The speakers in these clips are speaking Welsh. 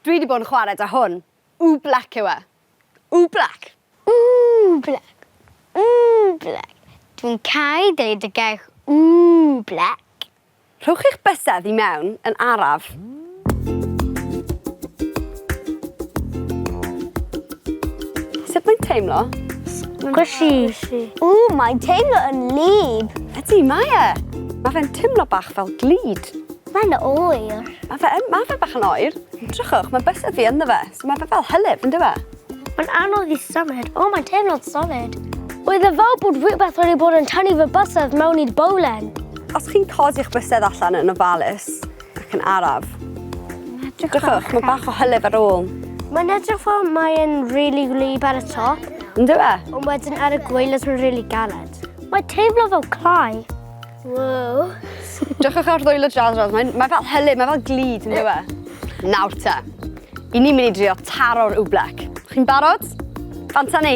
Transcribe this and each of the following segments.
Dwi 'di bod yn chwarae 'da hwn. Oobleck yw e. Oobleck. Oobleck. Oobleck. Dwi'n caru deud y gair oobleck. Rhowch eich bysedd i mewn yn araf. Sut mae'n teimlo? Squishy. Ww, mae'n teimlo yn wlyb. Ydy, mae e. Mae fe'n teimlo bach fel glud. Mae'n oer. Mae fe, yn, mae fe bach yn oer. Drychwch, mae bysedd fi ynddo fe. So mae fe fel hylif, ynddo fe? Mae'n anodd i symud. O, mae'n teimlo'n solid. Oedd e fel bod rhywbeth wedi bod yn tynnu fy bysedd mewn i'r bowlen. Os chi'n codi'ch bysedd allan yn ofalus ac yn araf, drychwch, mae bach o hylif ar ôl. Mae'n edrych fel mae'n rili gwlyb ar y top. Ynddo fe? Ond wedyn ar y gwaelod mae'n rili galed. Mae'n teimlo fel clai. Wow. Drychwch ar ddwylo Jazz Mae'n mae fel hylif, mae fel glud, ynddo fe? Nawr te. I ni'n mynd i drio taro'r oobleck. Chi'n barod? Bant â ni!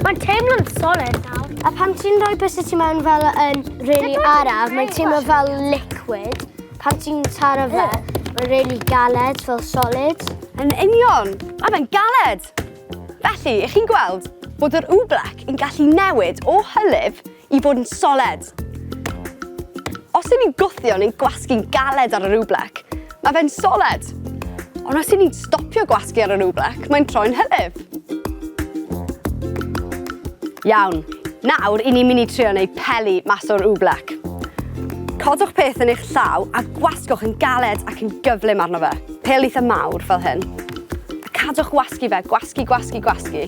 Mae'n teimlo'n solid nawr. A pan ti'n rhoi bysedd ti mewn fel yn really araf, mae'n teimlo fel liquid. Pan ti'n taro fe, mae'n really galed, fel solid. Yn union! Mae fe'n galed! Felly, ych chi'n gweld bod yr oobleck yn gallu newid o hylif i fod yn soled. Os ydyn ni'n gwthio neu'n gwasgu'n galed ar yr oobleck, mae fe'n soled. Ond os ydyn ni'n stopio gwasgu ar yr oobleck, mae'n troi'n hylif. Iawn, nawr i ni'n mynd i trio wneud peli mas o'r oobleck. Codwch peth yn eich llaw a gwasgwch yn galed ac yn gyflym arno fe. Pêl eitha mawr fel hyn. A cadwch wasgu fe, gwasgu, gwasgu, gwasgu.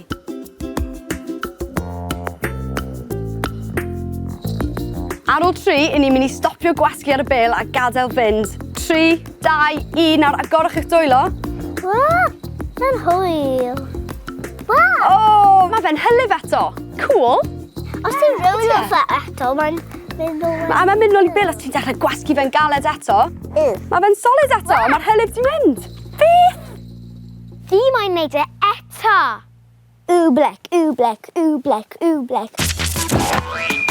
Ar ôl 3, i ni'n mynd i stopio gwasgu ar y bêl a gadael fynd. 3, 2, 1, nawr agorwch eich dwylo. Wa! Mae'n hwyl. Wa! O, mae fe'n hylif eto. Cool. Os ti'n rowlio fe eto, mae'n mynd nôl. A mae'n mynd nôl i bêl os ti'n dechrau gwasgu fe'n galed eto. Mae fe'n solid eto, a mae'r hylif di mynd. Beth? Fi moyn neud e eto. Oobleck, oobleck, oobleck, oobleck.